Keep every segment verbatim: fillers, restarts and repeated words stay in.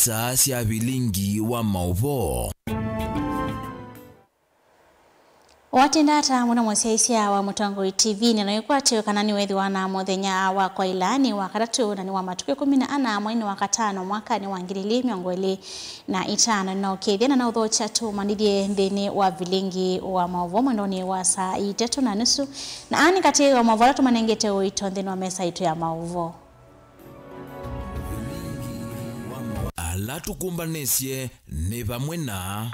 Taa sya vilingi wa maũvoo. Watinda ata mũno mũsyaĩĩsya wa Mũtongoi T V, nĩ no ĩkwatĩwe kana nĩwethĩwa na mũthenya wa kwaĩla nĩ wa katatũ na nĩ wa matukũ ĩkũmi na ana mweinĩ wa katano mwakanĩ wa ngili ilĩ mĩongo ĩlĩ na itano. Nĩnaũkĩĩthya na naũthokya tũmanyĩthye nthĩnĩ wa vilingi wa maũvoo mwendonĩ wa saa itatũ na nusu, na aa nĩ katĩ wa maũvoo ala tũmanengete ũito nthĩnĩ wa mesa itũ ya maũvoo. Ala tũkũmbanĩsye nĩ vamwe na.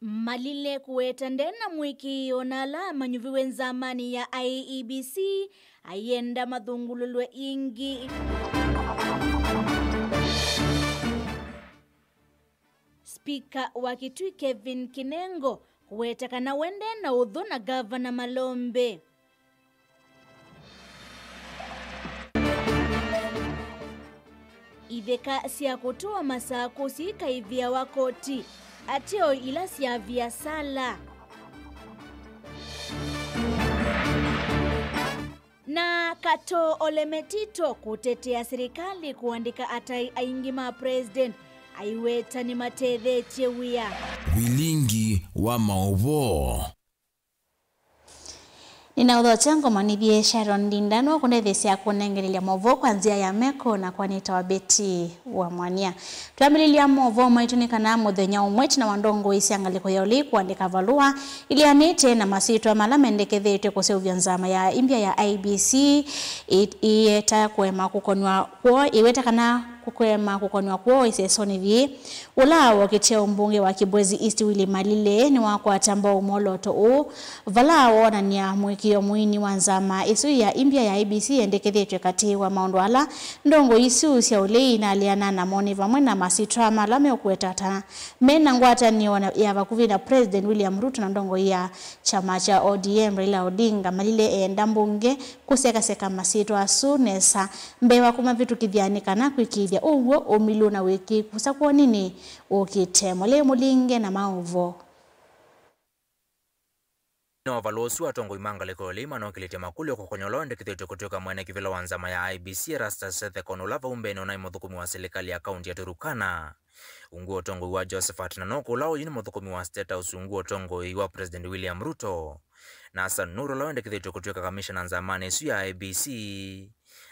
Malile kũweta nde na mũĩkĩĩo na ala amanyuviwe nzamanĩ ya I E B C, ayenda mathũngũlũlwe ĩngĩ. Spika wa Kitui Kevin Kinengo kũweta kana we nde na ũthũ na Gavana Malombe. Itheka sya kũtũa Masakũsi ikaĩvĩawa koti, ateo ila sya viasala. Na Katoo Ole Metito kũtetea silikalĩ kũandĩka atai aingĩ ma president, aiweta nĩmatethetye wĩa. Vilingi wa maũvoo. Nĩnaũthokya ngũmanyĩthye Sharon Ndinda nũkũndetheesya kũnengelelya maũvoo kwa nzĩa ya meko na kwa nĩtawa Betty wa Mwania. Twambĩlĩlya maũvoo maitũ nĩ kana mũthenya ũmwe ĩtina wa ndongoi sya ngalĩko ya ũlei kũandĩka valũa ileanĩte na masyĩtwa ma ala mendekethetw'e kũseũvya nzama ya imbya ya I B C ĩ-, ĩyeta kũema kũkonw'a kwoo, ĩweta kana kũema kũkonw'a kwoo ĩsesonĩ yĩĩ. Ũla wokĩte ũmbunge wa Kibwezi East Willy Malile nĩwakwata mbau mwolooto ũũ, vala woonany'a mũĩkĩĩo mũini wa nzama ĩsu ya imbya ya I B C yendekethĩtw'e katĩ wa maũndũ ala ndongoi isu sya ũlei inaleana namo nĩ vamwe na masyĩtwa ma ala meũkũweta ta me na ngwatanĩo na, ya vakuvĩ na President William Ruto na ndongoi ya kyama kya O D M Raila Odinga. Malile eenda mbunge kũsekaseka masyĩtwa asu nesa mbee wa kũmavĩtũkĩthya nĩ kana kwĩkĩĩthya ũw'o, ũmilo na wĩkĩĩku sa kwoni nĩ ũkĩte. Mũlei mũlinge na maũvoo. Nĩ ũvalo ũsu, atongoi ma ngalĩko ya ũlei manokĩlĩtye makũlyo kũkonya ũla wendekethĩtw'e kũtw'ĩka mwene kĩvĩla wa nzama ya I B C, Erastus Ethekon, ũla vau mbeenĩ ũnaĩ mũthũkũmi wa silikalĩ ya kaunti ya Turkana. Ungu wa ũtongoi wa Josephat Nanok, ũla oyu nĩ mũthũkũmi wa State House ungu wa ũtongoi wa President William Ruto, na Hassan Nur, ũla wendekethĩtw'e kũtw'ĩka kamishana nzamanĩ ĩsu ya I B C,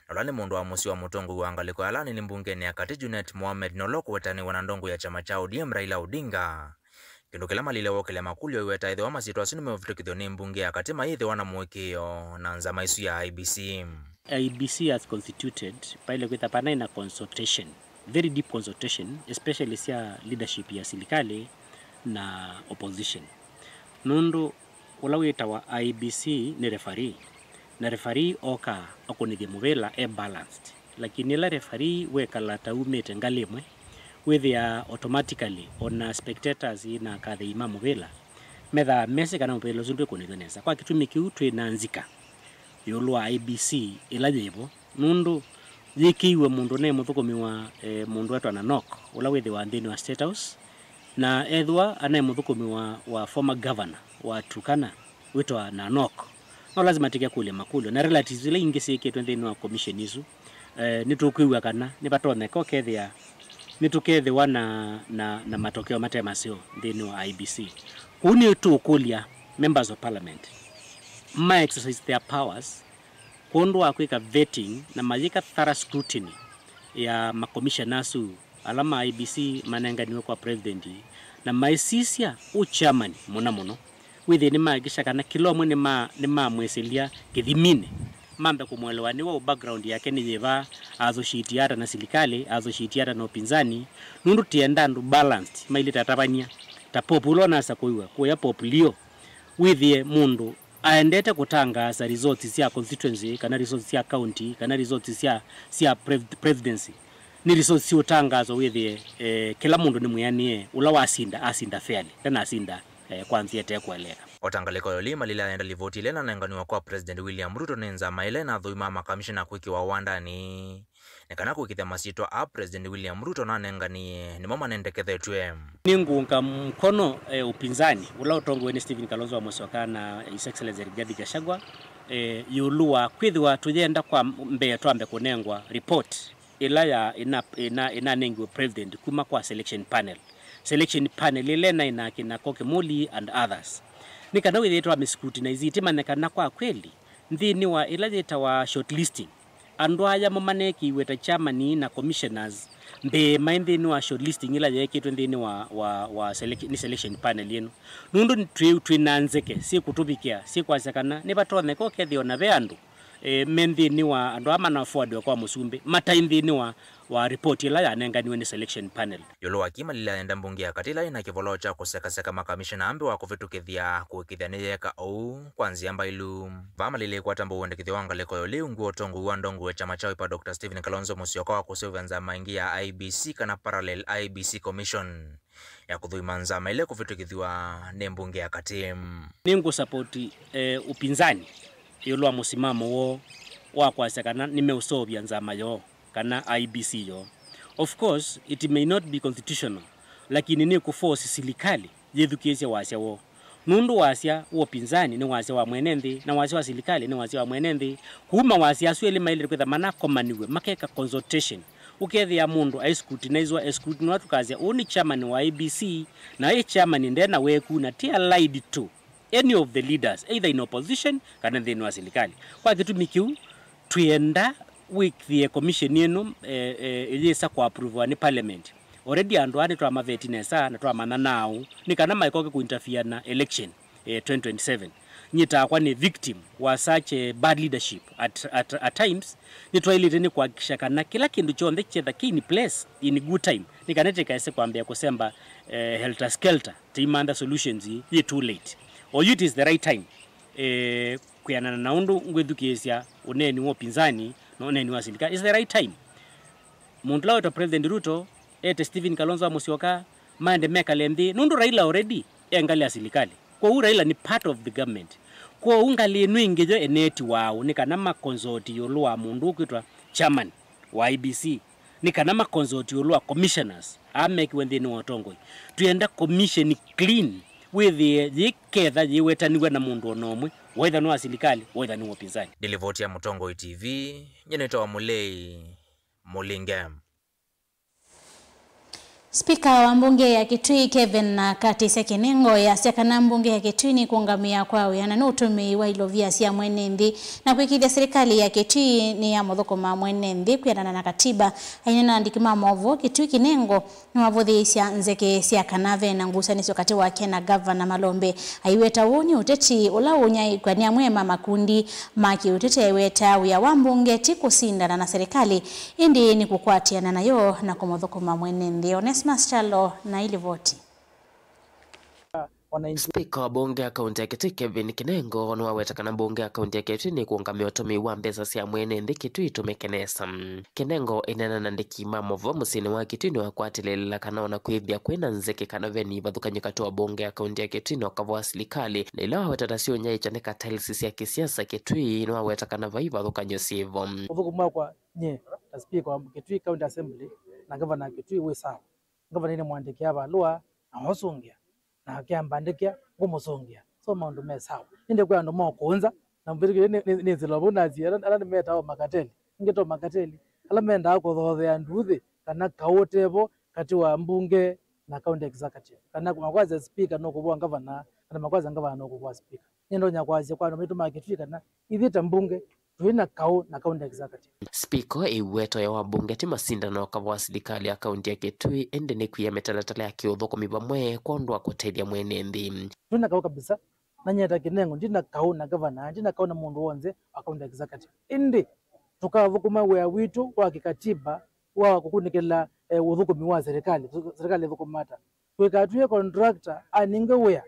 na ũla nĩ mũndũ wa mũsyĩ wa mũtongoi wa ngalĩko ya ala anini mbungenĩ ya katĩ, Junet Mohamed, na ũla ũkũwetanĩw'a na ndongoi ya kyama kya O D M, Raila Odinga. Kĩndũ kĩla Malile wokĩlya makũlyo, aiweta ethĩwa masyĩtwa asu nĩmeũvĩtũkĩthw'a nĩ mbunge ya katĩ mayĩthĩwa na mũĩkĩĩo na nzama ĩsu ya I B C. I B C as constituted, vaĩle kwĩtha vanaĩ na consultation, very deep consultation, especially sya leadership ya silikalĩ na opposition. Nũndũ ũla wĩtawa I B C nĩ referee, na referee okaa akũnĩthye mũvĩla e balanced. Lakini ĩla referee wekala ta umĩte ngalĩ ĩmwe, wĩthĩaa automatically ona spectators na akathei ma mũvĩla methaa mesĩ kana mũvĩla ũsu ndwĩkũnĩthw'a nesa. Kwa kĩtumi kĩu twĩ na nzika ĩũlũ wa I B C ĩla yĩvo, nũndũ yĩkĩiwe mũndũ ũnaĩ mũthũkũmi wa, eh, mũndũ wetwa Nanok, ũla wĩthĩwa nthĩnĩ wa State House, na ethĩwa anaĩ mũthũkũmi wa, wa former governor wa Turkana wĩtwa Nanok, no lazima tĩkekũlya makũlyo. Na relatives ila ingĩ syĩkĩtwe nthĩnĩ wa commission isu, eh, nĩtũkwĩw'a kana nĩvatonyeka ũkethĩa nĩtũkethĩwa na, na, na matokeo mate maseo nthĩnĩ wa I B C. Kwoou nĩtũkũlya members of parliament ma exercise their powers kwondũ wa kwĩka vetting na mayĩka thorough scrutiny ya makomishana asu ala ma I B C manenganiwe kwa president, na maisisya ũ chairman mũna mũno, wĩthĩe nĩmahakikisha kana kĩla ũmwe nĩma-, nĩmamwĩsĩlya kĩthiminĩ, mambe kũmũelewa nĩ waũ, background yake nĩ yĩva, associate ata na silikalĩ, associate ata na upinzani, nũndũ tĩenda andũ balanced, mailĩte atavany'a. Ta Pope ũla ũnasakũiwe kũya, Pope Leo, wĩthĩe mũndũ aendete kũtangaasa results sya constituency, kana results sya county, kana results sya, sya prev-, presidency. Nĩ results siũtangaaswa wĩthĩe, eh, kĩla mũndũ nĩ mwĩanĩe, ũla wasinda, asinda fairly, ndanasinda, eh, kwa nzĩa ĩtekũeleeka. O ta ngalĩko ya ũlei, Malile ayenda livoti ĩla ĩnanenganiwa kwa President William Ruto nĩ nzama ĩla ĩnathũimaa makamishona kwĩkĩwa wandanĩ nĩ kana kũĩkĩĩthya masyĩtwa aa President William Ruto nanenganie nĩmo manendekethetw'e. Nĩngũunga mkono, eh, upinzani ũla ũtongoew'e nĩ Stephen Kalonzo wa Musyoka na His Excellency Rigathi Gachagua, eh, ĩũlũ wa kwĩthĩwa tũyenda kwa mbee twambe kũnengwa report ĩla ya ĩna, ĩna, ĩnanengiwe president kuma kwa selection panel. Selection panel ĩla ĩnaĩ na kĩna Koke Muli and others. Nĩ kana wĩthĩĩtwe wa mĩscrutinize ĩtĩmanyĩkana kwa kweli nthĩnĩ wa ĩla yĩtawa shortlisting. Andũ aya mo manekĩiwe ta chairman na commissioners mbee maĩ nthĩnĩ wa shortlisting ĩla yeekĩtwe nthĩnĩ wa, wa, wa selec-, nĩ selection panel ĩno. Nũndũ twĩ, twĩ na nzeke syĩkũtũvikĩa, syĩkwasya kana nĩvatonyeka ũkethĩa ona ve andũ, eh, me nthĩnĩ wa andũ aa manaforwardiwa kwa mũsumbĩ, mataĩ nthĩnĩ wa, wa report ĩla yanenganiwe nĩ selection panel. Ĩũlũ wa kĩĩ Malili ayenda mbunge ya katĩ ĩla ĩna kĩvoloo kya kũsekaseka makamishona mbee wa kũvĩtũkĩthya kũĩkĩĩthya nĩyeeka ũu kwa nzĩa mbailu. Vaa Malili kwata mbau wendekethyo wa ngalĩko ya ũlei ungu wa ũtongoi wa ndongoi wa kyama kya Wiper Doctor Stephen Kalonzo Musyoka wa kũseũvya nzama ĩngĩ ya I E B C kana Parallel I E B C Commission ya kũthũima nzama ĩla ĩkũvĩtũkĩthw'a nĩ mbunge ya katĩ. Nĩngũsapoti, eh, upinzani ĩũlũ wa mũsimamo woo wa kwasya kana nĩmeũseũvya nzama yoo kana I E B C yoo. Of course, it may not be constitutional, lakini nĩkũforce silikalĩ yĩthukĩĩsye wasya woo. Nũndũ wasya wa upinzani nĩ wasya wa mwene nthĩ, na wasya wa silikalĩ nĩ wasya wa mwene nthĩ. Kuma wasya asu elĩ maĩlĩte kwĩtha manakomaniw'e, makeka consultation. Ũkethĩa mũndũ aiscrutinizewa, escrutinwa, tũkasya ũũ nĩ chairman wa I E B C, na ĩ chairman nde na weku na ti allied to any of the leaders, either in opposition kana nthĩnĩ wa silikalĩ. Kwa kĩtumi kĩu, twĩenda wĩkĩe commission ĩno, eh, eh, ĩyĩsa kũapprovewa nĩ parliament. Already andũ aa nĩtwamaveti nesa na twamanya naaũ, nĩ kana maikoke kũinterfere na election, eh, twenty twenty-seven. Nyie takwa nĩ victim wa such, eh, bad leadership at, at, at times. Nĩtwaĩlĩte nĩ kũhakikisha kana kĩla kĩndũ kyonthe kyetha kĩ in place in good time, nĩ kana tĩkaese kwambĩa kũsemba, eh, helter skelter, tĩimantha solutions yĩ too late. Oyu it is the right time, eh, kwĩanana na ũndũ ngwĩthukĩĩsya ũneeni wa upinzani na ũneeni wa silikalĩ. It's the right time. Mũndũ ũla wĩtwa President Ruto ete Stephen Kalonzo wa Musyoka maende mekale nthĩ, nũndũ Raila already e ngalĩ ya silikalĩ. Kwoou Raila nĩ part of the government. Kwoou ngalĩ ĩno ĩngĩ yo ĩneetiwa aũ nĩ kana makonsoti ĩũlũ wa mũndũ ũkwĩtwa chairman wa I E B C, nĩ kana makonsoti ĩũlũ wa commissioners aa mekiwe nthĩnĩ wa ũtongoi. Twĩenda commission clean, wĩthĩe yĩketha yĩwetaniw'a na mũndũ o na ũmwe, waitha nĩ wa silikalĩ, waitha nĩ wa upinzani. Nĩ livoti ya Mũtongoi T V, nyie nĩtawa Mũlei Mũlinge. Spika wa mbunge ya Kitui Kevin Katĩsya Kinengo yasya kana mbunge ya Kitui nĩkũngamĩa kwa wĩananu ũtũmĩi wa ilovia sya mwene nthĩ na kwĩkĩĩthya silikalĩ ya Kitui nĩyamũthũkũma mwene nthĩ kwĩanana na katiba. Aineena na andĩki ma maũvoo Kitui, Kinengo nĩwavũthĩĩsya nzeke sya kana ve na ngusanĩsyo katĩ wake na Gavana Malombe. Aiweta ũũ nĩ ũteti ũla ũnyaĩĩkw'a nĩ amwe ma makundi ma kĩũteti. Aiweta wĩa wa mbunge ti kũsindana na silikalĩ, ĩndĩ nĩ kũkwatĩana nayo na kũmũthũkũma mwene nthĩ. Onesmus Kyalo na ĩlivoti. Spika wa mbunge ya kaunti ya Kitui Kevin Kinengo nĩwaweta kana mbunge ya kaunti ya Kitui nĩkũngamĩa ũtũmĩi wa mbesa sya mwene nthĩ Kitui itũmĩke nesa. Kinengo aineena na andĩki ma maũvoo mũsyĩnĩ wa Kitui nĩwakwatĩlĩĩla kana ona kwĩthĩa kwĩna nzeke kana ve na ivathũkany'o katĩ wa mbunge ya kaunti ya Kitui na ũkava wa silikalĩ, na ila waweta ta syũnyaĩĩkya nĩ cartels sya kĩsiasa Kitui, nĩwaweta kana vai ivathũkany'o syĩvo. Ũthũkũmi wakwa nyie ta spika wa Kitui County Assembly na ngavana wa Kitui wĩ sawa. Ngavana nĩmwandĩkĩa valũa na oosũngĩa, nake ambandĩkĩa, ngũmũsũngĩa. So maũndũ me sawa. Ĩndĩ kwĩ andũ mokũnza, na mbĩtĩkĩlye nĩ, nĩ, nĩsĩla vau nasie, ala, ala nĩmetawa makateli. Ĩngĩ to makateli, ala mendaa kũthothea nduuthĩ kana kaũ ũtevo katĩ wa mbunge na county executive, kana makwasya spika nũkũvũa ngavana, kana makwasya ngavana nũkũvũa spika. Nĩndonya kwasya kwa andũ maitũ ma Kitui kana ithyĩ ta mbunge, twĩ na kaũ na county executive. Spika ĩweta wĩa wa mbunge ti masindano na ũkava wa silikalĩ ya kaunti ya Kitui, ĩndĩ nĩ kwia mĩtalatala ya kĩũthũkũmi vamwe kwondũ wa kũtethya mwene nthĩ. Twĩ na kaũ kabisa, na nyie ta Kinengo ndi na kaũ na gavana, ndi na kaũ na mũndũ w'onthe wa county executive. Ĩndĩ tũkathũkũma wĩa witũ wa kĩkatiba wa kũkunĩkĩla, eh, ũthũkũmi wa serikali, serikali ĩthũkũma ata. Tũikatw'ĩe contractor anenge wĩa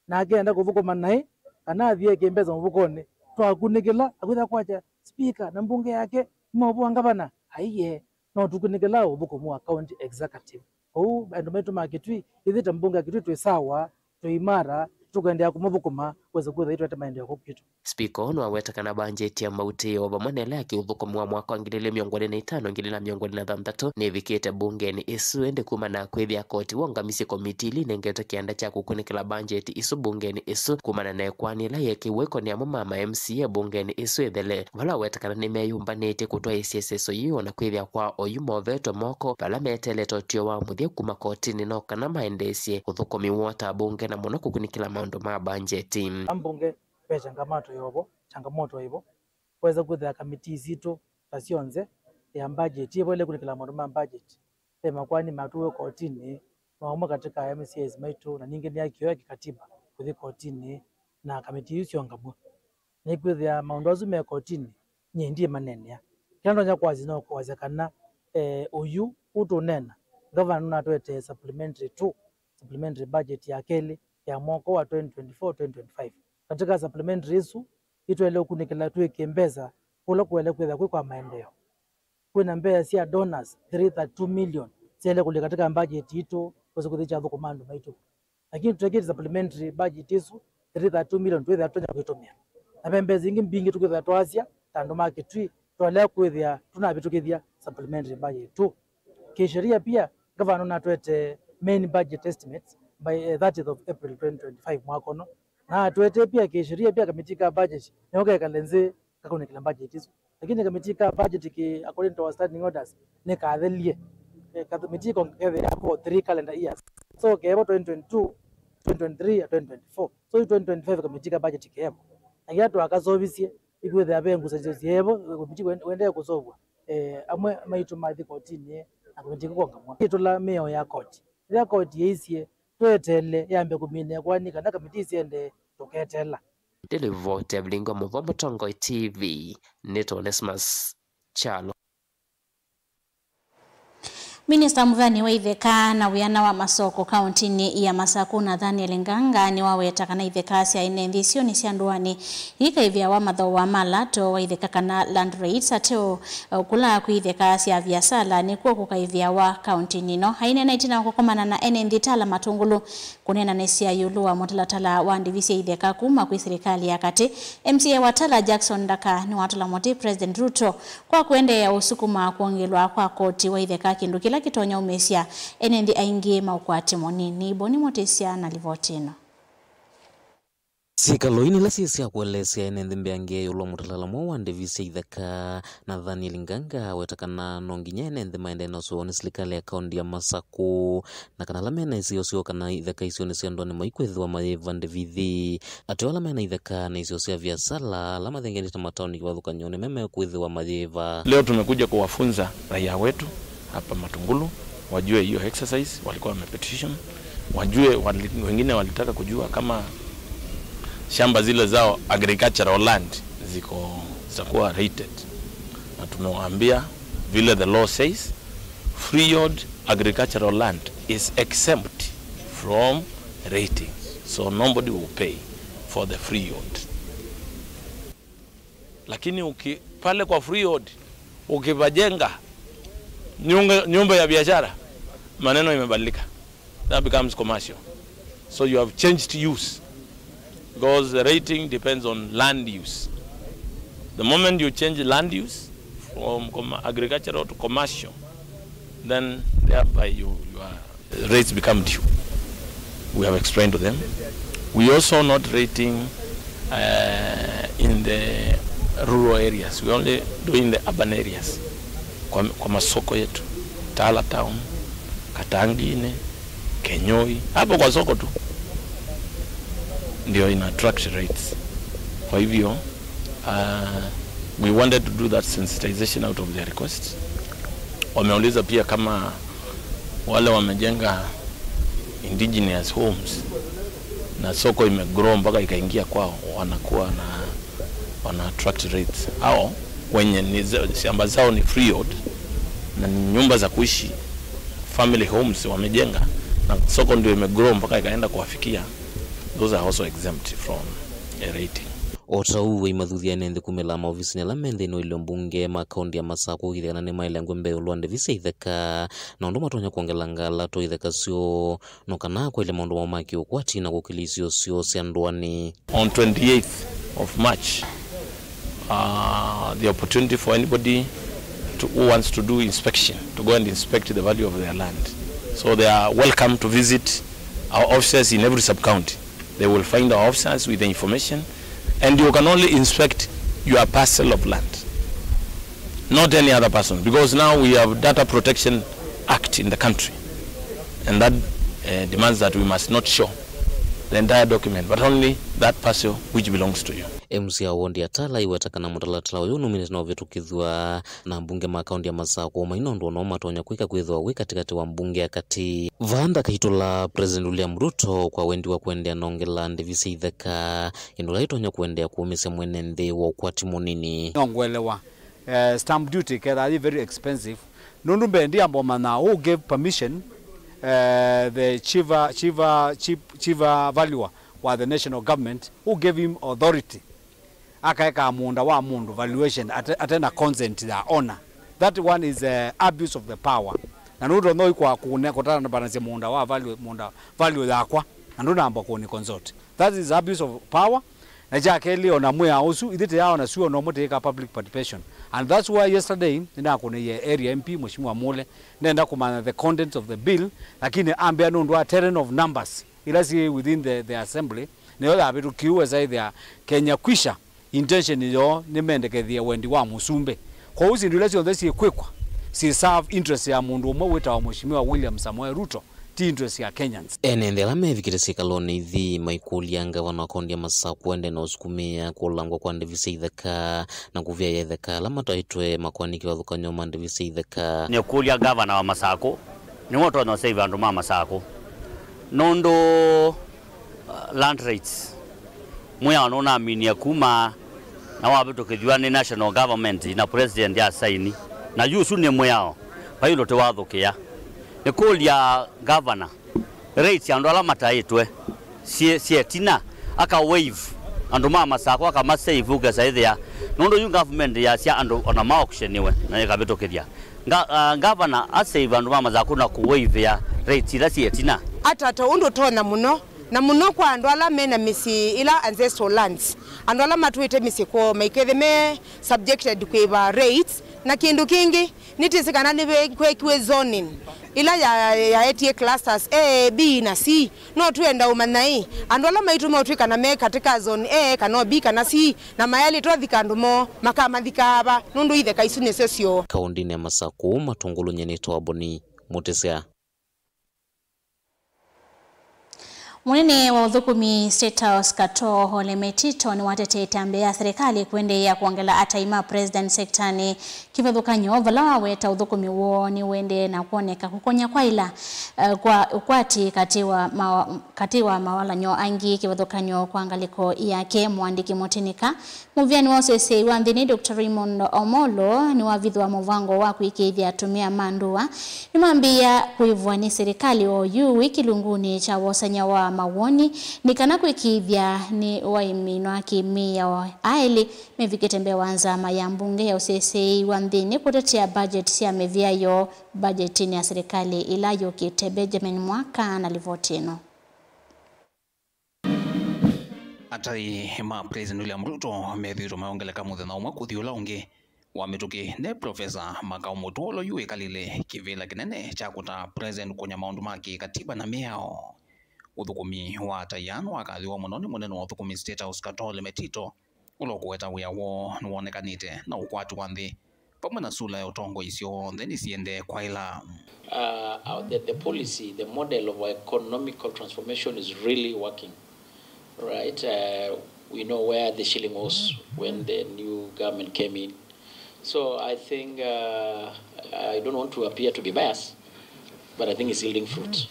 na akenda kũthũkũma naĩ, kana athi eke mbesa mũvukonĩ, twakunĩkĩla, akwĩtha kwakya spika na mbunge yake, nĩmaũvũa ngavana? Aiee, no tũkunĩkĩla ũthũkũmi wa county executive. Kwoou andũ maitũ ma Kitui, ithyĩ ta mbunge ya Kitui twĩ sawa, twĩ imara, tũkũendeea kũmũthũkũma tũweze kwĩthwa ĩtwete maendeeo kũu kwitũ. Spika ũũ nĩwaweta kana mbanjeti ya mautĩĩo vamwe na ĩla ya kĩũthũkũmi wa mwaka wa ngili ilĩ mĩongo ĩlĩ na itano, ngili ilĩ na mĩongo ĩlĩ na thanthatũ nĩĩvikĩte mbungenĩ ĩsu, ĩndĩ kumana na kwĩthĩa koti wongamisye komitii ila inengetwe kĩanda kya kũkunĩkĩla mbanjeti isu mbungenĩ ĩsu, kumana na ĩkoani ĩla yeekĩiwe ĩkonia amwe ma ma M C A mbungenĩ ĩsu ĩthele, vala waweta kana nĩmeyũmbanĩtye kũtwaĩĩsya ĩseso yĩĩ, o na kwĩthĩa kwa oyu movetwe moko vala meteelete ũtw'ĩo wa mũthya kuma kotinĩ no kana maendeesye ũthũkũmi woo ta mbunge, na mũno kũkunĩkĩla maũndũ ma mbanjeti. Ambunge ve changamoto yovo, changamoto ĩvo, wesa kwĩthĩa kamitii sitũ ta syonthe ya budget ĩvo ĩla ĩkunĩkĩla maũndũ ma budget, ve makoani matũwe kotinĩ, na ũmwe katĩ ka M C As maitũ, na ningĩ nĩ akĩoya kĩkatiba kũthi kotinĩ, na kamitii isu syongamw'a. Nĩkwĩthĩa maũndũ asu me kotinĩ, nyie ndiĩmaneenea. Kĩla ndonya kwasya no kwasya kana, eh, ũyu ũtũneena, ngavana nũnatwetee supplementary two, supplementary budget ya kelĩ ya mwaka wa twenty twenty-four, twenty twenty-five. Katika supplementary ĩsu, ĩtwaĩle ũkunĩkĩla twĩke mbesa kũla kũele kwĩthĩa kwĩ kwa maendeeo. Kwĩna mbesa sya donors three thirty-two million syaĩle kũlika katika budget itũ, wesa kwĩthĩa kyathũkũma andũ maitũ. Lakini tũtekĩte supplementary budget ĩsu, three thirty-two million twĩthĩa tũtonya kwĩtũmĩa. Na ve mbesa ingĩ mbingĩ tũkwĩthĩa twasya, ta andũ ma Kitui, twalea kwĩthĩa tũnavĩtũkĩthya supplementary budget two. Kisheria pia, gavana nũnatwete main budget estimates by, eh, thirtieth of April twenty twenty-five mwaka ũno. Na atwete pia kisheria pia kamitii ka budget, nĩko kekale nzĩ kakunĩkĩla budget isu. Lakini kamitii ka budget ki, according to our standing orders, nĩkathelie. Eh, kamitii ko kethĩa for three calendar years. So kevo twenty twenty-two, twenty twenty-three, twenty twenty-four. So twenty twenty-five kamitii ka budget kevo. Na kĩla twakasovisye, ĩkwĩthĩa ve ngusanĩsyo syevo, kamitii wen-, wendee kũsovwa. Eh, amwe maitũ mathi kotinĩ, na kamitii kũkongamwa. Ĩtũla mĩao ya koti. Rĩrĩa koti yĩisye, tweteele yambe kũmina ĩkoani kana kamitii syende tũketeela. Ndĩlivoti ya Vilingi wa Mũvoo Mũtongoi T V, nĩtwa Onesmus Kyalo. Minista mũvĩanĩ wa itheka na wĩana wa masoko kauntinĩ ya Masaku, Nathaniel Nganga, nĩwaweta kana itheka sya ene nthĩ isionĩ sya ndũanĩ ikaĩvĩawa mathooa ma lato wa itheka kana land rates ateo kũla kwĩ itheka sya viasala nĩkw'o kũkaĩvĩawa kauntinĩ ĩno. Aineena ĩtina wa kũkomana na ene nthĩ Tala Matũngũlũ kũneenanĩsya ĩũlũ wa mũtalatala wa ndĩvi sya itheka kuma kwĩ silikalĩ ya katĩ, M C A wa Tala Jackson Ndaka nĩwatũla mũtĩ President Ruto kwa kũendeea ũsukuma kwongelewa kwa koti wa itheka, kĩndũ kĩla kĩtonya umĩsya ene nthĩ aingĩ maũkwati mũnini. Boni Mũtĩsya na livoti ĩno. Syĩkalo ii nĩla syĩ sya kũeleesya ene nthĩ mbeange ĩũlũ wa mũtalatala mweũ wa ndĩvi sya itheka. Nathaniel Nganga aweta kana no nginya ene nthĩ maendee na ũsũvĩwa nĩ silikalĩ ya kaunti ya Masaku, na kana ala mena isio syoo kana itheka isionĩ sya ndũanĩ maikwĩthĩwa mayĩva ndĩvi ithi. Ateo ala mena itheka na isio sya viasala ala mathengeanĩte mataoni kĩvathũkany'o nĩmemekwĩthĩwa mayĩva. Leo tumekuja kuwafunza raia wetu hapa Matungulu, wajue hiyo exercise, walikuwa wamepetition, wajue wali-, wengine walitaka kujua kama shamba zile zao agricultural land ziko, zitakuwa rated. Na tumewaambia vile the law says, freehold agricultural land is exempt from rating. So nobody will pay for the freehold. Lakini uki-, pale kwa freehold, ukivajenga nyunga-, nyumba ya biashara, maneno imebadilika. That becomes commercial. So you have changed use. Because the rating depends on land use. The moment you change land use from com-, agricultural to commercial, then thereby you, you are rates become due. We have explained to them. We also not rating, uh, in the rural areas. We only do in the urban areas. Kwa, kwa masoko yetu, Tala Town, Katangini, Kenyoi, hapo kwa soko tu ndio ina attract rates. Kwa hivyo, uh, we wanted to do that sensitization out of their request. Wameuliza pia kama wale wamejenga indigenous homes na soko imegrow mpaka ikaingia kwao, wanakuwa na, wana attract rates. Hao wenye ni za-, shamba zao ni freehold na ni nyumba za kuishi, family homes wamejenga, na soko ndio imegrow mpaka ikaenda kuwafikia, those are also exempt from a rating. O ta ũu, aimathuthya ene nthĩ kumĩla maovisinĩ ala me nthĩnĩ wa ilio mbunge ma kaunti ya Masakũ kũĩkĩĩthya kana nĩmaelengw'a mbee ĩũlũ wa ndĩvi sya itheka, na ũndũ matonya kwongelanga lato itheka syoo, no kana kwaĩle maũndũ moo ma kĩũkwati na kũkĩlya isio syoo sya ndũanĩ. On twenty-eighth of March, uh, the opportunity for anybody to, who wants to do inspection to go and inspect the value of their land. So they are welcome to visit our offices in every sub-county. They will find our officers with the information, and you can only inspect your parcel of land, not any other person, because now we have Data Protection Act in the country, and that uh, demands that we must not show the entire document, but only that parcel which belongs to you. M C A wa wondi ya Tala aiweta kana mũtalatala ũyũ nũminĩte na ũvĩtũkĩthw'a na ambunge ma kaunti ya Masakũ mai na ũndũ o na ũmwe matonya kwĩka kwĩthĩwa wĩ katĩkatĩ wa mbunge ya katĩ. Vaa ndakaitũla, President William Ruto kwa wendi wa kũendeea na ongela ndĩvi sya itheka, ĩndũ ĩla ĩtonya kũendeea kũũmĩsya mwene nthĩ wa ũkwati mũnini. No ngũelewa, eh, stamp duty kethaa yĩ very expensive. Nũndũ mbee ndiamba ũmanya who gave permission, eh, the chief, chief, chief, chief valuer wa the national government, who gave him authority akaekaa mũũnda wa mũndũ valuation ate, ate na consent ya owner. That one is, uh, abuse of the power. Na nũtonya ũikwa kũne kũtatambanasya mũũnda wa value, mũũnda value yakwa, na ndũnamba kũni consult. That is abuse of power. Na kya kelĩ, ona mwĩao ũsu, ithyĩ tĩyaona syuo no mũtĩĩka public participation. And that's why yesterday nĩnakũnĩie area M P, Mheshimiwa Mule, nenda kũmanya the contents of the bill, lakini ambĩa nũndũ wa terrain of numbers ila syĩ within the, the assembly, nĩyo yavĩtũkiwe saithĩa Kenya Kwisha intention yoo nĩmendekethie wendi wa mũsumbĩ. Kwoou syĩndũ ila syonthe syĩkwĩkwa syĩ serve interest ya mũndũ ũmwe wĩtawa Mheshimiwa William Samoei Ruto, ti interest ya Kenyans. Ene nthĩ ala mevikĩte syĩkalonĩ ithi maikũlya ngavana wa kaunti ya Masakũ ende na ũsukumĩa kũlangwa kwa ndĩvi sya itheka na kũvyaĩa itheka ala mataĩtwe makoani kĩvathũkany'o ma ndĩvi sya itheka. Nĩkũlya ngavana wa Masakũ, nĩwe ũtonya ũsave andũ ma Masakũ. Nũndũ, uh, land rates, mwĩao nũnaminie kuma na wavĩtũkĩthw'a nĩ national government na president asaini. Na yu ũsu nĩ mwĩao, vai ũndũ tĩwathũkĩa. Nĩkũlya ngavana, rates andũ ala mataĩtwe syĩ, syĩ ĩtina, aka waive andũ ma Masakũ, akamasave, ũkesa ĩthĩa. Nũndũ yu government yasya andũ ona ma auctioniwe na ĩkavĩtũkĩthya. Nga-, ah, ngavana asave andũ ma Masakũ na kũwaivĩa rates ila syĩ ĩtina. Atata ũndũ ũtonya mũno, na mũno kwa andũ ala mena mĩsyĩ ila ancestral lands, andũ ala matwĩte mĩsyĩ kwoo maikethe me subjected kwĩva rates. Na kĩndũ kĩngĩ, nĩtĩsĩ kana nĩkwekiwe zoning ila ya, yaetie clusters A, B na C. No twĩenda ũmanya ĩ, andũ ala maitũ meũtw'ĩkana me katĩ ka zone A kana o B kana C, na mayaĩlĩtwe athika andũ moo, makamathika ava, nũndũ itheka isu nĩsyo syoo. Kaũndĩnĩ ya Masakũ, Matũngũlũ, nyie nĩtawa Boni Mũtĩsya. Mũnene wa ũthũkũmi State House Katoo Ole Metito nĩwatetee ĩtambya ya serikali kũendeea kwongela atai ma president sektanĩ kĩvathũkany'o, vala waweta ũthũkũmi woo nĩũendee na kwoneka kũkonya kwaĩla, eh, kwa ũkwati katĩ wa mawa-, katĩ wa mawalany'o angĩ kĩvathũkany'o kwa ngalĩko yake. Mũandĩki mũtĩnĩka, mũvĩanĩ wa ũseseĩ wa nthĩnĩ, Doctor Raymond Omolo, nĩwavithũa mũvango wa kwĩkĩĩthya atumĩa ma ndũa nĩmambĩĩa kũĩvwa nĩ serikali oyu wĩ kĩlungunĩ kya wosany'a wa mawoni nĩ kana kwĩkĩĩthya nĩwaiminwa kĩ-mĩao aĩlĩ mevikĩte mbee wa nzama ya mbunge ya ũseseĩ wa nthĩnĩ kũtetea budget sya mĩvĩa yoo budgetinĩ ya serikali ĩla yũkĩte. Benjamin Mwaka na livoti ĩno. Atai ma President William Ruto methĩĩtwe mayongeleka mũthenya ũmwe kũthi ũla ũngĩ wa mĩtũkĩ nĩ Professor Makau Mũtũa ũla yu wĩkalĩle kĩvĩla kĩnene kya kũtaa President kũnya maũndũ ma kĩkatiba na mĩao. Ũthũkũmi wa atai aa nĩwakathĩwa mũno nĩ mũnene wa ũthũkũmi State House Katoo Ole Metito, ũla ũkũweta wĩa woo nĩwonekanĩte na ũkwati wa nthĩ vamwe na sula ya ũtongoi syonthe nĩsiendee kwaĩla. Uh, our, the, the policy, the model of our economical transformation is really working, right? Uh, we know where the shilling was when the new government came in. So I think, uh, I don't want to appear to be biased, but I think it's yielding fruit.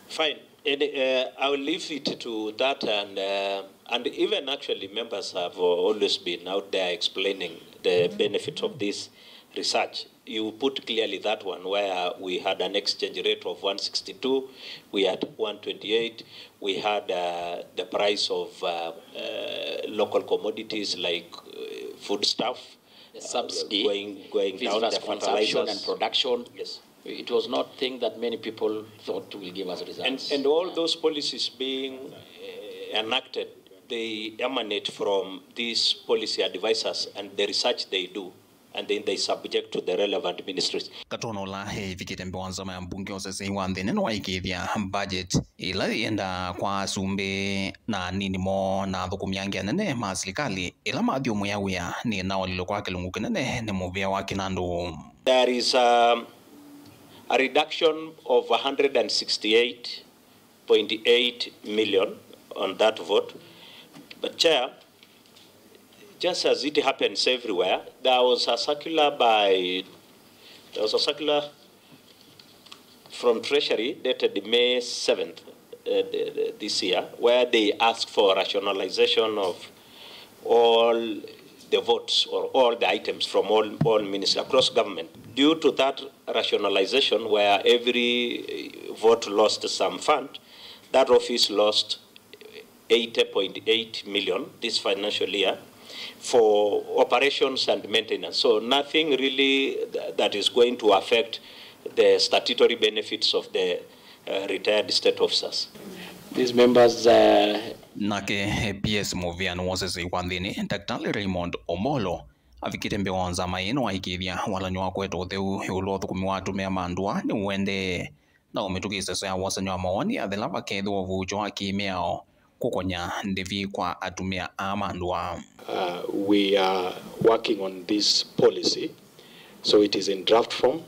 Fine. And, uh, I will leave it to that, and, uh, and even actually members have, uh, always been out there explaining the benefit of this research. You put clearly that one where we had an exchange rate of one sixty-two, we had one twenty-eight, we had, uh, the price of, uh, uh, local commodities like uh, foodstuff, The subsidy, going, going fees down, the versus consumption and fertilizers. Production. Yes. It was not thing that many people thought will give us And, results. and all those policies being uh, enacted, they emanate from these policy advisors and the research they do, and then they subject to the relevant ministries. Katona ũla ĩvikĩte mbee wa nzama ya mbunge ũsesei wa nthĩ nene waĩkĩĩthya budget ĩla yĩendaa kwa asumbĩ na anini moo na athũkũmi angĩ anene ma silikalĩ ĩla mathyũmũĩa wĩa nĩ na ũlilo kwa kĩlungu kĩnene nĩ mũvĩa wa kĩnandũ. There is a, a reduction of one hundred sixty-eight point eight million on that vote. But Chair, just as it happens everywhere, there was a circular by there was a circular from Treasury dated May seventh uh, th- th- this year, where they asked for rationalization of all the votes or all the items from all, all ministries across government. Due to that rationalization, where every uh, vote lost some fund, that office lost eighty point eight million this financial year for operations and maintenance. So nothing really th- that is going to affect the statutory benefits of the uh, retired state officers. These members uh, Nake P S Mũvĩanĩ wa ũsesei wa nthĩnĩ, Daktari Raymond Omolo, avikĩte mbee wa nzama ĩno aikĩĩthya walany'o wa kũete ũtheu ĩũlũ wa ũthũkũmi wa atumĩa ma ndũa nĩ ũendee. Na ũmĩtũkĩ ĩseso ya wosany'o wa mawoni yathela vakethĩwa ũvuũkyo wa kĩ-mĩao kũkonya ndĩvi kwa atumĩa aa ma ndũa. Uh, we are working on this policy, so it is in draft form,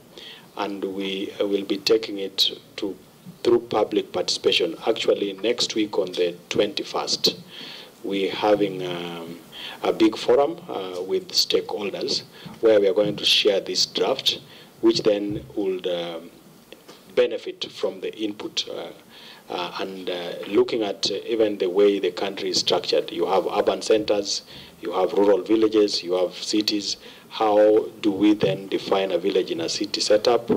and we uh, will be taking it to through public participation. Actually, next week on the twenty-first, we're having um, a big forum uh, with stakeholders where we are going to share this draft, which then would um, benefit from the input uh, uh, and uh, looking at uh, even the way the country is structured. You have urban centers, you have rural villages, you have cities. How do we then define a village in a city setup?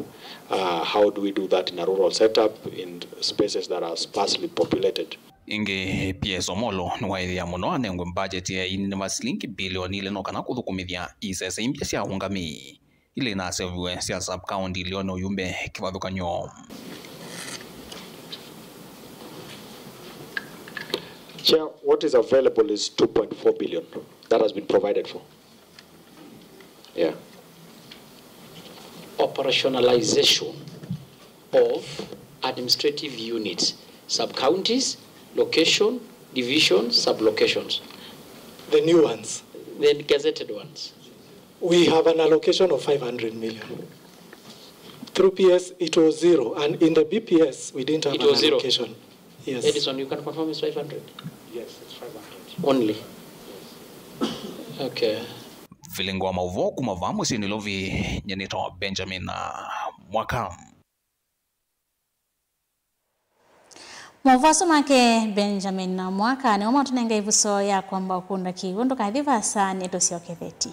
Uh, how do we do that in a rural setup in spaces that are sparsely populated? Ĩngĩ, P S Omolo nĩwaĩthĩa mũno anengwe mbajeti ya ini nĩ va silingi bilioni ilĩ no kana kũthũkũmĩthya isese imbya sya ũngami ila inaseũviwe sya sub-county ilio na ũyumbe kĩvathũkany'o. Chair, what is available is two point four billion that has been provided for. Yeah. Operationalization of administrative units, sub-counties, location, divisions, sub-locations. The new ones. The gazetted ones. We have an allocation of five hundred million. Through P S, it was zero, and in the B P S, we didn't have It an was zero. Allocation. Yes. Edison, you can confirm it's five hundred? Yes, it's five hundred. Only? Okay. Vilingo wa maũvoo kuma vaa mũsyĩ Nairobi, nyenĩtwa Benjamin Mwaka. Maũvoo asu make Benjamin Mwaka nĩmo matũnenga ĩvuso ya kwamba ũkunda kĩw'ũ. Ndũkathi vaasa, nĩtũsyoketheti.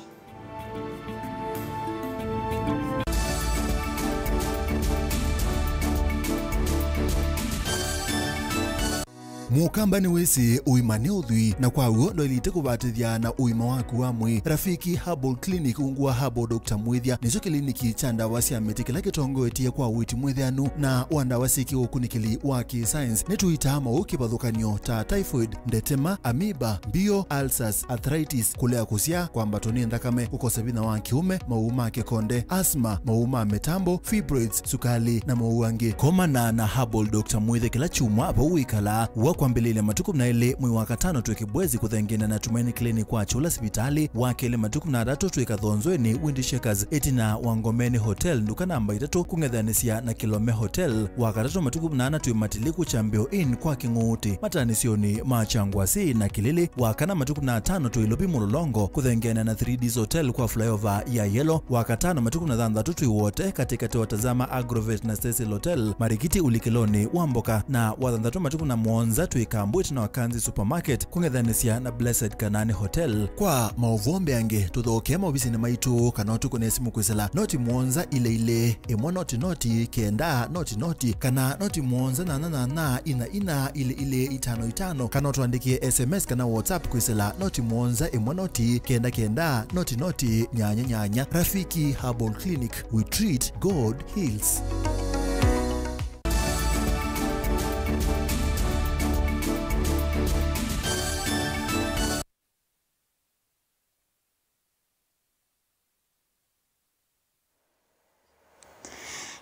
Mũkamba nĩwĩsĩ ũima nĩ ũthwii, na kwa w'o ndwaĩlĩte kũvatĩthya na ũima waku wa mwĩĩ. Rafiki Herbal Clinic ungu wa Herbal Doctor Mwĩthya nĩkyo kĩliniki kya ndawa sya mĩtĩ kĩla kĩtongoetye kwa ũiiti mwĩtheanu na wa ndawa syĩ kĩũkunĩkĩli wa kĩ-science. Nĩtũitaa maũũ kĩvathũkany'o ta typhoid, ndetema, amoeba, mbio, ulcers, arthritis, kũlea kũsyaa, kwambatwa nĩ nthakame, kũkosa vinya wa kĩũme, maũũ ma kĩkonde, asthma, maũũ ma mĩtambo, fibroids, sukali, na maũũ angĩ. Komana na Herbal Doctor Mwĩthya kĩla kyumwa vau wĩkalaa. Wa kwambĩlĩlya matukũ kũmi na elĩ mwei wa katano twĩ Kibwezi kũthengeana na Tumaini Clinic kwa Kyũla sivitalĩ, wa kelĩ matukũ kũmi na atatũ twĩ Kathonzweni Wind Shakers ĩtina wa Ngomeni Hotel, nduka namba itatũ kũng'ethanĩsya na Kilome Hotel, wa katatũ matukũ kũmi na ana twĩ Matiliku Chambeo Inn kwa Kĩng'ũũtĩ, mataanĩsyonĩ ma Kyangwasi na Kĩlĩlĩ, wa kana matukũ kũmi na atano twĩ Ilovi Mũlolongo kũthengeana na three Ds Hotel kwa flyover ya Yellow, wa katano matukũ kũmi na thanthatũ twĩ Wote katĩkatĩ wa Tazama Agrovet na Cecil Hotel, Marikiti ũlikĩlonĩ wa mboka, na wa thanthatũ matukũ kũmi na mũonza twĩ Kambwit na Wakanzi Supermarket, kũng'ethanĩsya na Blessed Kanani Hotel. Kwa maũvoo mbeange, tũthokee maovisinĩ maitũ kana ũtũkũne simũ kwĩsĩla noti mũonza ilĩ ilĩ, ĩmwe noti noti, kenda noti noti, kana noti mũonza nyanya nyanya, inya inya, ilĩ ilĩ, itano itano, kana ũtũandĩkĩe S M S kana WhatsApp kwĩsĩla noti mũonza ĩmwe noti, kenda kenda, noti noti, nyanya nyanya. Rafiki Herbal Clinic, we treat, God heals.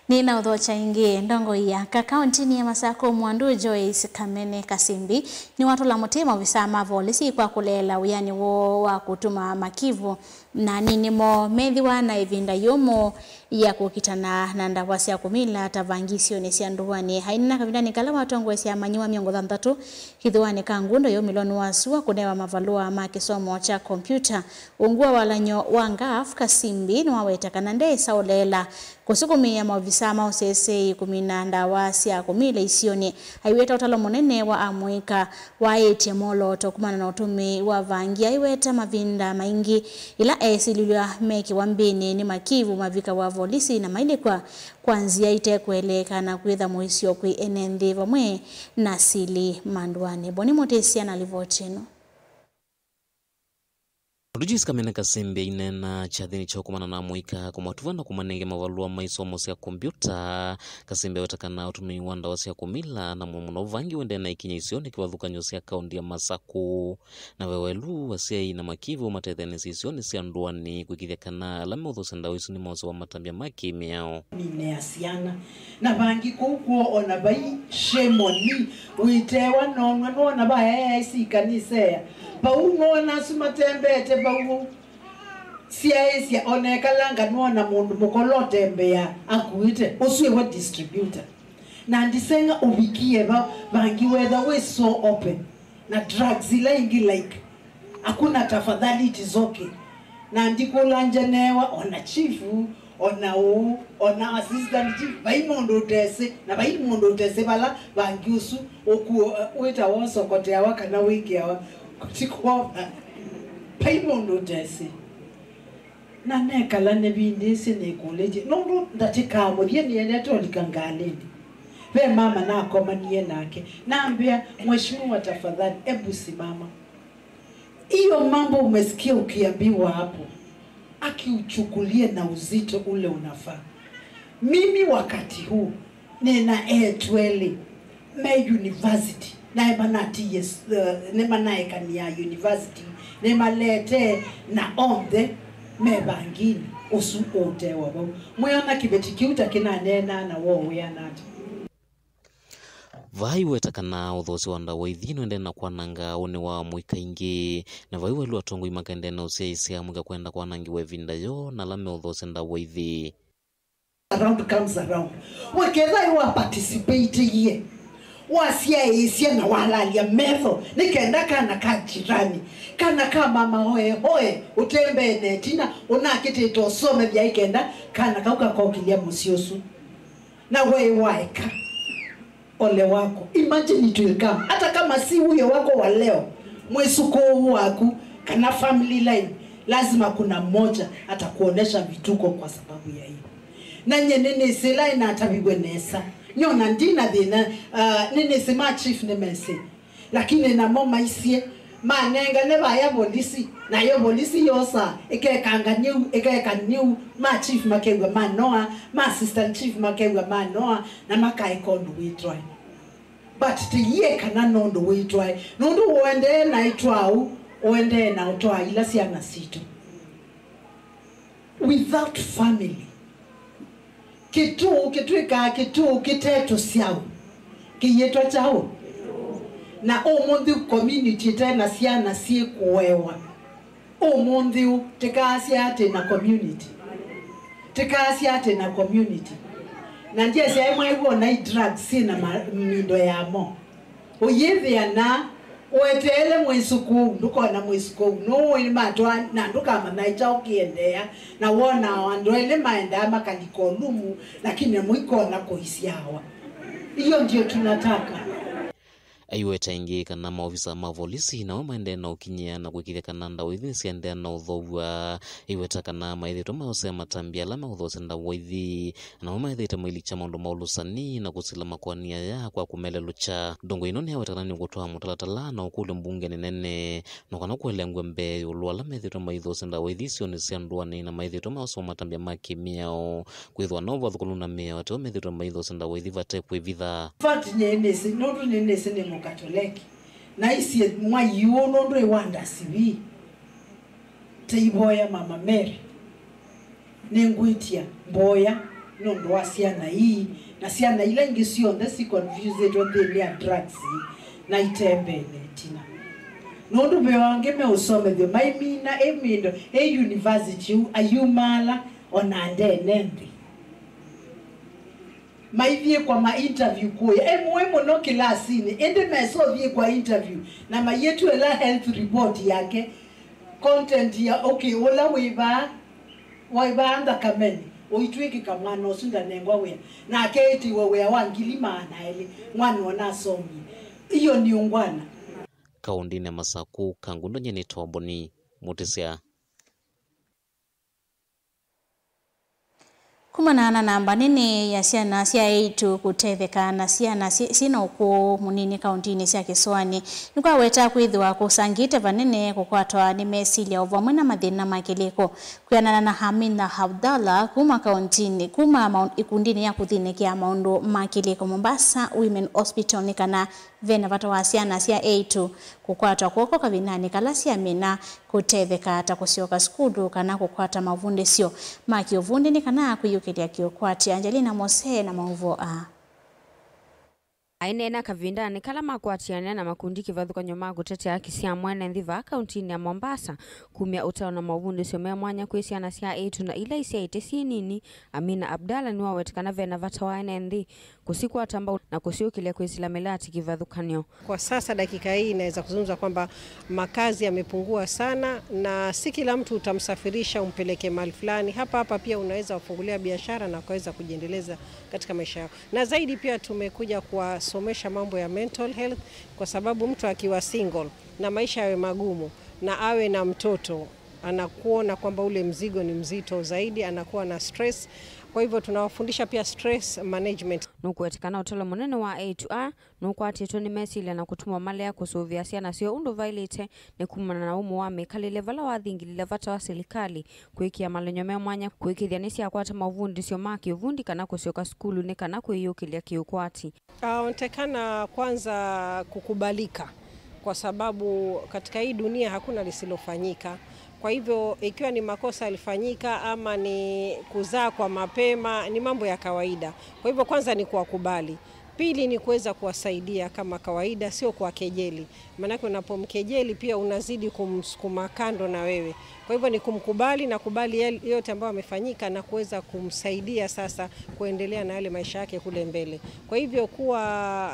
Nĩnaũthokya ĩngĩ. Ndongoi ya aka kaũntinĩ ya Masakũ Mwandu, Joyce Kamene Kasimbi, nĩwatũla mũtĩ maovisaa ma volisi kwa kũleela wĩanĩ woo wa kũtuma makivu na anini moo methĩwa na ĩvinda yũmũ ya kũkitana na ndawa sya kũmila ta vangi isionĩ sya ndũanĩ. Ainena kavindanĩ kala watongoesya amanyĩw'a mĩongo thanthatũ kĩthĩwanĩ ka Ngundo yaumĩlwa nĩ wasua kũnewa mavalũa ma kĩsomo kya kompyuta. Ungu wa walany'o wa ngaf, Kasimbi nĩwaweta kana ndeĩsa ũleela kũsukumĩĩa maovisaa ma ũseseĩ kũmina ndawa sya kũmila isionĩ. Aiweta ũtalo mũnene wa amũika waĩtye molooto kumana na ũtũmĩi wa vangi. Aiweta mavinda maingĩ ĩla esilĩlw'a mekĩwa mbĩnĩ nĩ makivu, mavikawa volisi na mailĩkw'a kwa nzĩa ite kũeleeka na kwĩtha mũisyo kwĩ ene nthĩ vamwe na sili ma ndũanĩ. Boni Mũtĩsya na livoti ĩno. Ũndũ Joyce Kamene Kasimbi aineena kyathĩnĩ kya ũkomana na amũika, kũmatuva na kũmanenge mavalũa ma isomo sya kombyũta, Kasimbi aweta kana ũtũmĩi wa ndawa sya kũmila na mũno mũno vangi ũendee na ikinya isionĩ kĩvathũkany'o sya kaũnti ya Masakũ. Na ve welu, asyai na makivu matetheanĩsye isionĩ sya ndũanĩ kũĩkĩĩthya kana ala meũthũsya ndawa isu nĩmosewa matambya ma kĩ-mĩao. Mine ya syana. Na vangi kũu kwoo o na vai, shame on me. Wĩtewa nonwa nĩwona vayayaĩ si kanisa ea. Vau nĩwona asu matembete vau ũu. Syaĩsya o na ekalanga nĩwona mũndũ mũkolo ũtembea akuĩte. Ũsu ĩwe distributor. Na ndisenga ũvikie va vangi wetha wĩ so open. Na drugs ila ingĩ, like, hakuna tafadhali, it is okay. Na ndikũla njenewa, ona chief, ona ũ, ona assistant chief, vai mũndũ ũtesĩ, na vai mũndũ ũtesĩ vala vangi ũsu ũkuo, wĩtawa ũsokoteawa kana wĩkĩawa koti kwova. Vai mũndũ ũtesĩ. Na nekala nĩvindĩsye nĩkũlĩtye, nũndũ ndatĩkaa mũthya nĩendete ũlika ngalĩnĩ. Ve mama nakomanie nake, nambĩa, "Mheshimiwa, tafadhali, ebu simama. Hiyo mambo umesikia ukiambiwa hapo, aki uchukulie na uzito ule unafaa. Mimi wakati huu nĩna eĩtu elĩ me university, na nĩmanatie s-, eh, nĩmanaekania university, nĩmaletee na onthe me vanginĩ, ũsu ũũtewa vau." Mwĩona kĩveti kĩu ta kĩnaneenaa na woo wĩana ata? Vai weta kana ũthũsĩ wa ndawa ithi nũendee na kwananga ũnĩ wa mũika ingĩ, na vai welu atongoi makaendee na ũsyaĩĩsya mũika kwenda kwanangĩwa ĩvinda yoo na ala meũthũsya ndawa ithi. Around comes around. We ketha ĩ wa participate-ie, wasyaĩĩsya na walalya metho, nĩ kenda kana ka jirani, kana ka mama hoe hoe, ũtembee na ĩtina, ũnakĩtĩte ũsomethya ĩ kenda kana kau kakokĩlya mũsyĩ ũsu. Na we waeka ole wako. Imagine it will come. Hata kama si huyo wako wa leo, mwĩsũkũũ waku kana family line, lazima kuna mmoja atakuonesha vituko kwa sababu ya hiyo. Na nye nĩnĩsĩ ĩla ĩnataviw'e nesa. Nyona ndina thĩna, uh, nĩnĩsĩ ma chief nĩmesĩ. Lakini namo maisye, manengane vaya volisi, nayo volisi yosa, ĩkekanga nĩu, ĩkeka nĩu, ma chief makew'a manoa, ma assistant chief makew'a manoa, na makaeka ũndũ wĩtwae. But tĩyĩekana na ũndũ wĩtwae, nũndũ ũendee na ĩtwaa ũu, ũendee na ũtwaa ila syana sitũ. Without family, kĩtũũ kĩtw'ĩkaa kĩtũũ kĩte tũsyaũ, kĩyĩtwa kyaũ? Na ũmũnthĩ community ĩte na syana syĩkũewa. Ũmũnthĩ ũ, tĩkaasya atĩ na community? Tĩkaasya atĩ na community? Na ndyesya ĩmwe ĩw'o na i drugs syĩ na ma-, mindo yamo. Ũyĩthĩana, ũeteele mwĩsũkũu, ndũkona mwĩsũkũu, nũũ nĩmatwaa, na ndũkamanya kyaũ kĩendeea, na wonaa andũ elĩ maendaa makalika ũlumu, lakini mũikona kũisyawa. Hiyo ndio tunataka. Aiweta ĩngĩ kana maovisa ma volisi namo maendee na ũkinyĩa na kũĩkĩĩthya kana ndawa ithi nĩsyaendea na ũthoow'a. Aiweta kana maĩthĩtwe mayosea matambya ala meũthoosya ndawa ithi, namo maĩthĩte mailikya maũndũ ma ũlũsani na kũsila makoani aya kwa kũmelelũkya. Ndongo ĩno nĩyaweta kana nĩũkũtwaa mũtalatala na ũkũlyo mbungenĩ nene, no kana kũelengwe mbee ĩũlũ ala methĩtwe maithoosya ndawa ithi isionĩ sya ndũanĩ na maĩthĩtwe mayosea matambya ma kĩmĩao. Kwĩthĩwa no vathũkũlu na mĩao ateo methĩtwe maithoosya ndawa ithi vate kwĩvitha. Fact, nĩnĩsĩ, nũndũ nĩnĩsĩ nĩ Mũkatoleki. Naisye mwai ũũ nũndũ ĩ wa ndasivi. Teivoya Mama Mary. Nĩngwĩtya mboya nũndũ wa syana ii, na syana ila ingĩ syonthe si confusĩtwe nthĩnĩ ya drugs na itembene ĩtina. Nũndũ ve angĩ meũsomethw'a maimina ĩ mindo ĩ university ũu ayumaala ona ndene nthĩ. Maithiĩ kwa ma interview kũya. Ĩ mũĩ mũno kĩlasinĩ, ĩndĩ mesa ũthiĩ kwa interview, na maiĩtu ĩla health report yake, content ya, okay, ũla wĩ vaa, waĩ vaa nthakameni, ũitw'ĩkĩka mwana ũsu ndanengwa wĩa, nake ĩtĩwe wĩa wa ngili maana elĩ, mwana ona asomie. Iyo nĩ ũngwana. Kaũndĩnĩ ya Masaku, Kangundo, nyie nĩ Tomboni Mũtĩsya. Kumana na namba nene ya syana sya eĩtu kũtetheka na syana syĩ syĩ na ũkũũ mũnini kaũntĩnĩ sya Kĩsũanĩ, nĩkwaweta kwĩthĩwa kũsangĩte vanene kũkwatwa nĩ mesilya o vamwe na mathĩna ma kĩlĩko. Kwĩanana na Amina Abdallah kuma kaũntĩnĩ, kuma maũ- ĩkundinĩ ya kũthĩnĩkĩa maũndũ ma kĩlĩko Mombasa Women Hospital, nĩ kana ve na vata wa syana sya eĩtu kũkwatwa kw'oko kavindanĩ kala syamina kũtetheka ta kũsyoka sukulu kana kũkwata mavundĩsyo ma kĩũvundi nĩ kana kwĩyũkĩlya kĩũkwati. Angelina Mose na maũvoo aa. Aineena kavindanĩ kala makwatĩanĩa na makundi kĩvathũkany'o ma kũtetea haki sya mwene nthĩ vaa kaũntĩnĩ ya Mombasa kumya ũtao na mavundĩsyo me mwanya kwĩ syana sya eĩtu na ila isyaĩte syĩ nini, Amina Abdallah nĩwaweta kana ve na vata wa ene nthĩ kũsikwata mbau na kũsyũkĩlya kwĩsĩla mĩlatĩ kĩvathũkany'o. Kwa sasa, dakika hii, inaweza kuzungumza kwamba makazi yamepungua sana, na si kila mtu utamsafirisha umpeleke mahali fulani. Hapa hapa pia unaweza wafungulia biashara na ukaweza kujiendeleza katika maisha yao. Na zaidi pia tumekuja kuwasomesha mambo ya mental health, kwa sababu mtu akiwa single na maisha yawe magumu na awe na mtoto, anakuona kwamba ule mzigo ni mzito zaidi, anakuwa na stress. Kwa hivyo tunawafundisha pia stress management. Nũkũwetekana ũtalo mũnene wa eĩtu aa nũkwatĩtwe nĩ mesilya na kũtuma malea kũsũvĩa syana syoo ũndũ vaĩlĩte nĩ kumana na ũmũ wa mĩkalĩle vala wathingilile vata wa silikalĩ kwĩkĩa malenyo me mwanya kũĩkĩĩthya nĩsyakwata mavundĩsyo ma kĩũvundi kana kũsyoka sukulu nĩ kana kwĩyũkĩlya kĩũkwati. Ah, unatakana kwanza kukubalika, kwa sababu katika hii dunia hakuna lisilofanyika. Kwa hivyo, ikiwa ni makosa yalifanyika ama ni kuzaa kwa mapema, ni mambo ya kawaida. Kwa hivyo, kwanza ni kuwakubali. Pili ni kuweza kuwasaidia kama kawaida, sio kuwakejeli. Maanake unapomkejeli pia unazidi kumsukuma kando na wewe. Kwa hivyo ni kumkubali na kubali yale yote ambayo amefanyika na kuweza kumsaidia sasa kuendelea na yale maisha yake kule mbele. Kwa hivyo kuwa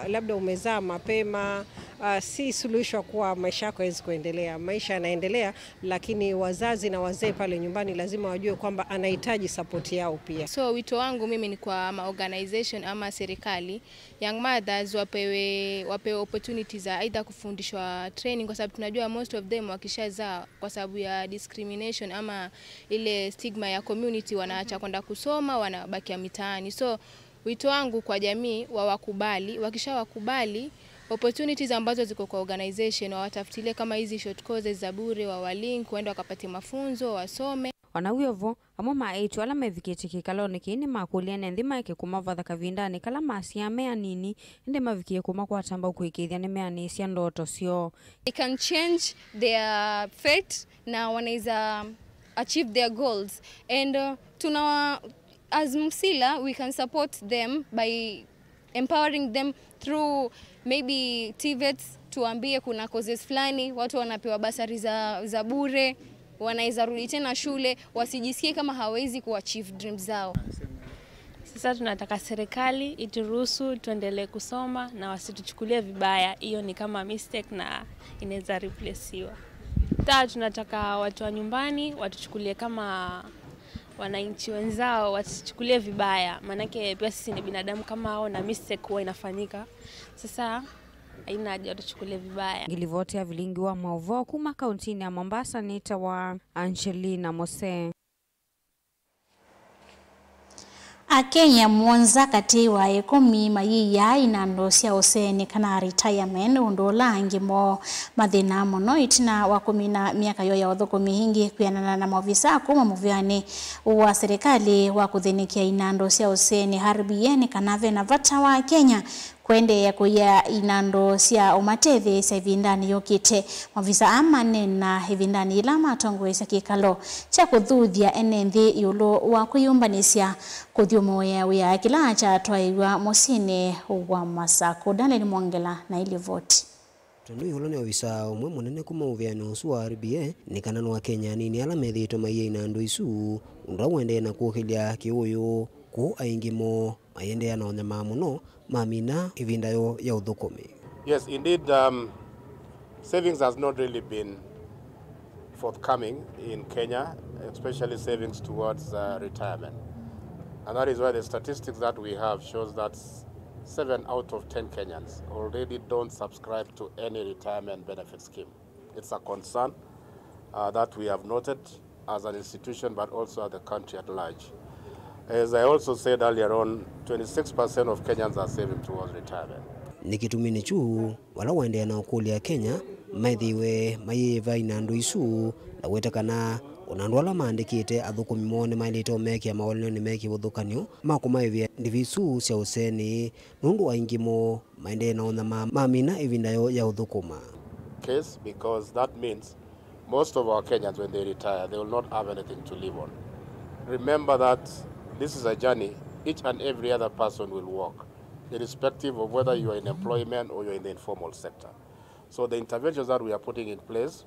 labda umezaa mapema, ah, si suluhisho kuwa maisha yako hawezi kuendelea. Maisha yanaendelea, lakini wazazi na wazee pale nyumbani lazima wajue kwamba anahitaji support yao pia. So, wito wangu mimi ni kwa ma organization ama serikali, young mothers wapewe, wapewe opportunities za either kufundishwa training, kwa sababu tunajua most of them wakishazaa, kwa sababu ya discrimination ama ile stigma ya community, wanaacha kwenda kusoma, wanabakia mitaani. So, wito wangu kwa jamii, wawakubali. Wakishawakubali, opportunities ambazo ziko kwa organization, wawatafutilie kama hizi short courses za bure, wawalink, waende wakapate mafunzo, wasome. O na wĩ o vo, amwe ma eĩtu ala mevikĩtye kĩkalonĩ kĩĩ nĩmakũlya ene nthĩ maeke kũmavatha kavindanĩ kala masyaa me anini, ĩndĩ mavikie kũmakwata mbau kũĩkĩĩthya nĩmeanĩsya ndoto syoo. They can change their fate na wanaweza achieve their goals. And, uh, tuna, as MSILA, we can support them by empowering them through maybe TVETs, tuambie kuna courses fulani, watu wanapewa basari za, za bure, wanaweza rudi tena shule, wasijisikie kama hawezi kuachieve dreams zao. Sasa tunataka serikali ituruhusu tuendelee kusoma na wasituchukulie vibaya. Hiyo ni kama mistake na inaweza replaceiwa. Sasa tunataka watu wa nyumbani watuchukulie kama wananchi wenzao, wasichukulie vibaya, maanake pia sisi ni binadamu kama hao na mistake huwa inafanyika. Sasa Haina haja watuchukulie vibaya. Ngilivoti ya vilingi wa maũvoo kuma kauntinĩ ya Mombasa nĩtawa Angelina Mose. Akenya mũonza katĩ wa ĩkũmi mayĩiaa inandũ sya ũseenĩ kana retirement, ũndũ ũla angĩ moo mathĩnaa mũno ĩtina wa kũmina myaka yoo ya ũthũkũmi. Ĩngĩ, kwĩanana na maovisaa kuma mũvĩanĩ wa serikali wa kũthĩnĩkĩa inandũ sya ũseenĩ, R B A, nĩ kana ve na vata wa Akenya kũendeea kũia inandũ sya ũmatetheesya ĩvindanĩ yũkĩte. Maovisa aa maneena ĩvindanĩ yĩla matongoesya kĩkalo kya kũthuthya ene nthĩ ĩũlũ wa kwĩyũmbanĩsya kũthyũmũĩa wĩa kĩla kyatwaĩw'a mũsyĩnĩ wa Masakũ. Daniel Mwongela na ĩlivoti. Tondũ ĩũlũ nĩ ovisaa ũmwe mũnene kuma mũvĩanĩ ũsu wa R B A, nĩ kana nĩ wa Kenya anini ala methĩĩtwe maiya inandũ isu, ũndũ ũla ũendee na kũkĩlya kĩũũyũ kũũ aingĩ moo maiendeea na ũnyamaa mũno mamina ĩvinda yoo ya ũthũkũmi. Yes, indeed, um, savings has not really been forthcoming in Kenya, especially savings towards uh, retirement. And that is why the statistics that we have shows that seven out of ten Kenyans already don't subscribe to any retirement benefit scheme. It's a concern uh, that we have noted as an institution, but also at the country at large. As I also said earlier on, twenty-six percent of Kenyans are saving towards retirement. Nĩ kĩtumi nĩ kyu vala ũendee na ũkũlya Akenya methĩwe mayĩĩva inandũ isu, na wĩta kana ona andũ ala maandĩkĩte athũkũmi moo nĩmaĩlĩte ũmekĩa mawonany'onĩ me kĩvathũkany'o ma kũmaĩvĩa ndivi isu sya ũseenĩ, nũndũ aingĩ moo maendee na ũnyamaa mamina ĩvinda yoo ya ũthũkũma. Case, because that means most of our Kenyans, when they retire, they will not have anything to live on. Remember that this is a journey each and every other person will walk, irrespective of whether you are in employment or you are in the informal sector. So the interventions that we are putting in place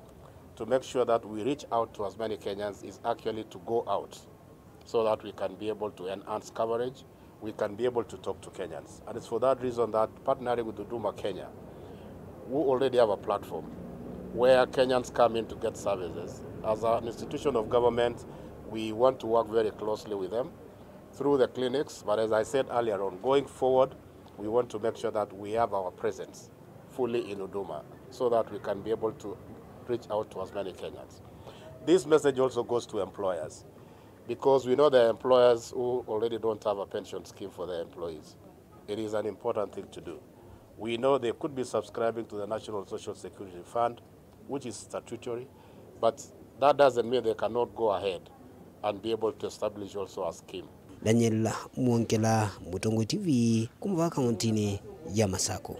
to make sure that we reach out to as many Kenyans is actually to go out so that we can be able to enhance coverage, we can be able to talk to Kenyans. And it's for that reason that, partnering with Huduma Kenya, we already have a platform where Kenyans come in to get services. As an institution of government, we want to work very closely with them through the clinics, but as I said earlier on, going forward, we want to make sure that we have our presence fully in Huduma so that we can be able to reach out to as many Kenyans. This message also goes to employers, because we know there are employers who already don't have a pension scheme for their employees. It is an important thing to do. We know they could be subscribing to the National Social Security Fund, which is statutory, but that doesn't mean they cannot go ahead and be able to establish also a scheme. Daniel Mwongela, Mũtongoi T V, kuma vaa kauntinĩ ya Masakũ.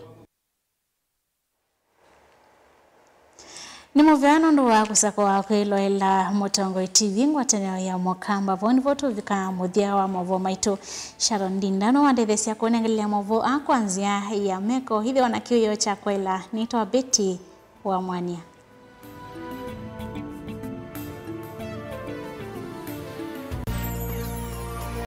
Nĩ mũvea nũndũ wa kũsakũa kwĩloela Mũtongoi T V ngwatanĩo ya Mũkamba. Vau nĩvo tũvika mũthya wa maũvoo maitũ. Sharon Ndinda nũwandetheesya kũnengelelya maũvoo aa kwa nzĩa ya meko. Ĩthĩwa na kĩwĩoo kya kwaĩla, nĩtawa Betty wa Mwania.